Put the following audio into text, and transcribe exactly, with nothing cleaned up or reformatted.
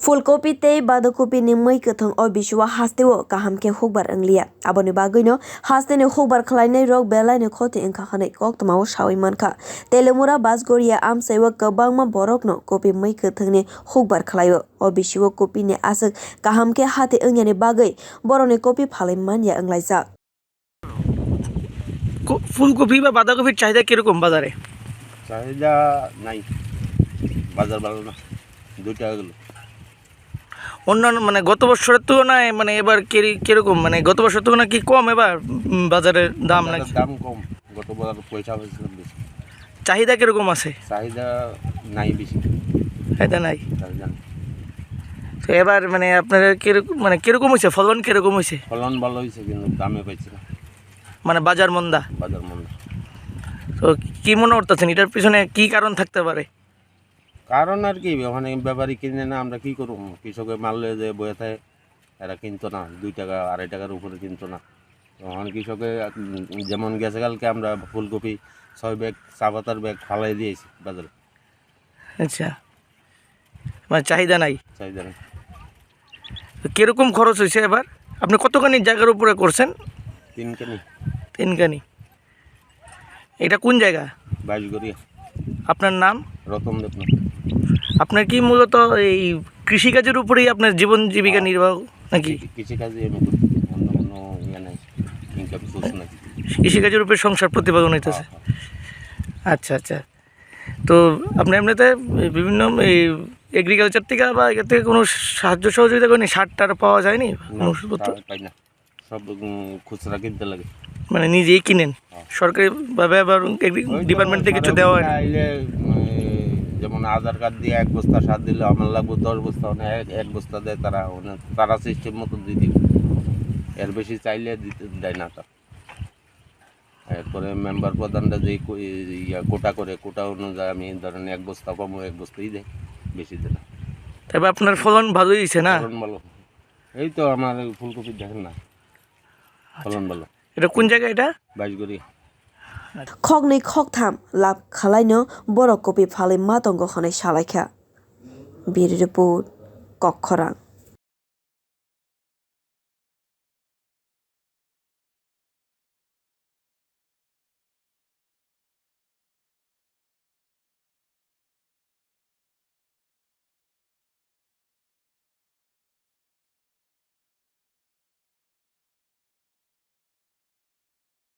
Phulkopi tei badokopini mwi kwthwng o bisio hasteo kaham khe hukbar wngliya. Aboni bagwino hasteni hukbar khlainairok belaino khoti wngkha hwnwi koktwmao saui mankha. Telemura Basgoria amchaio kwbangma borokno kopi mwi kwthwngni hukbar khlaio. O bisio kopini aswk kaham khe hati wngyani bagwi borokni kopi phalwi manya wnglaijak. কো-, ফুলকপি বা বাঁধাকপির চাহিদা কিরকম বাজারে? চাহিদা নাই, বাজার ভালো না, দুই টাকা কিলো। অন্যান্য, মানে, গত বছরের তুলনায়, মানে, এবার কিরি-, কিরকম, মানে, গত বছরের তুলনায় কি কম এবার, উম, বাজারের দাম বাজারের নাকি? দাম কম, গত বছর পয়সা হয়েছিল বেশি। চাহিদা কিরকম আছে? চাহিদা নাই বেশি। চাহিদা নাই? চাহিদা নাই। তো এবার, মানে, আপনাদের কিরকম, মানে, কিরকম হয়েছে? ফলন কিরকম হয়েছে? ফলন ভালো হয়েছে, কিন্তু দামে পাইছি না। মানে, বাজার মন্দা? বাজার মন্দা। তো কি মনে করতেছেন, এটার পিছনে কি কারণ থাকতে পারে? কারণ আর কি, ওখানে ব্যাপারী কিনে না, আমরা কি করব? কৃষকে মাল লয়ে যে বয়ে থাকে, এরা কিনতো না, দুই টাকা, আড়াই টাকার উপরে কিনতো না। তখন কৃষকে, উম, যেমন গেছে কালকে আমরা ফুলকপি ছয় ব্যাগ, চা পাতার ব্যাগ ফালাই দিয়েছি বাজারে। আচ্ছা, মানে চাহিদা নাই? চাহিদা নাই। তো কিরকম খরচ হয়েছে এবার? আপনি কতখানি জায়গার উপরে করছেন? তিনখানি। তিনখানি। এটা কোন জায়গা? বাইশগড়িয়া। আপনার নাম? রতন দেবনাথ। আপনার কি মূলত এই কৃষিকাজের উপরেই আপনার জীবন জীবিকা হ্যাঁ। নির্বাহ নাকি? কৃষি-, কৃষিকাজে আমি করি, অন্য কোনো ইয়ে নাই, ইনকাম সোর্স নাই। কৃষিকাজের উপরে সংসার প্রতিপালন হইতেছে? হ্যাঁ, হ্যাঁ। আচ্ছা, আচ্ছা। তো আপনি এমনিতে বিভিন্ন এই এগ্রিকালচার থেকে বা এখান থেকে কোনো সাহায্য সহযোগিতা করেনি? সার টার পাওয়া যায়নি? না, কোনো ওষুধপত্র? সার পাই না। সব, উম, খুচরা কিনতে লাগে। মানে নিজেই কিনেন? হ্যাঁ। সরকারিভাবে আবার এগ্রি-, ওই তো ডিপার্টমেন্ট থেকে কিছু সারা দেওয়া হয় না? বছর আইলে, উম, যেমন আধার কার্ড দিয়ে এক বস্তা সার দিলে আমার লাগবে দশ বস্তা, মানে এক, এক বস্তা দেয় তারা, মানে তারা সিস্টেম মতো দিয়ে দিবে। এর বেশি চাইলে দিতে দেয় না তো। এরপরে মেম্বার প্রধানরা যেই কো-, ইয়া কোটা করে, কোটা অনুযায়ী আমি ধরেন এক বস্তা কম, এক বস্তাই দেয়, বেশি দেয় না। তবে আপনার ফলন ভালোই হয়েছে না? ফলন ভালো। এই তো আমার এই ফুলকপি দেখেন না, আচ্ছা। ফলন ভালো। এটা কোন জায়গা এটা? বাইশগড়িয়া। Khoknwi khoktham lab khalaino borok kopi phalwi ma tongo hwnwi salaikha. Bureau Report, Kokkhorang.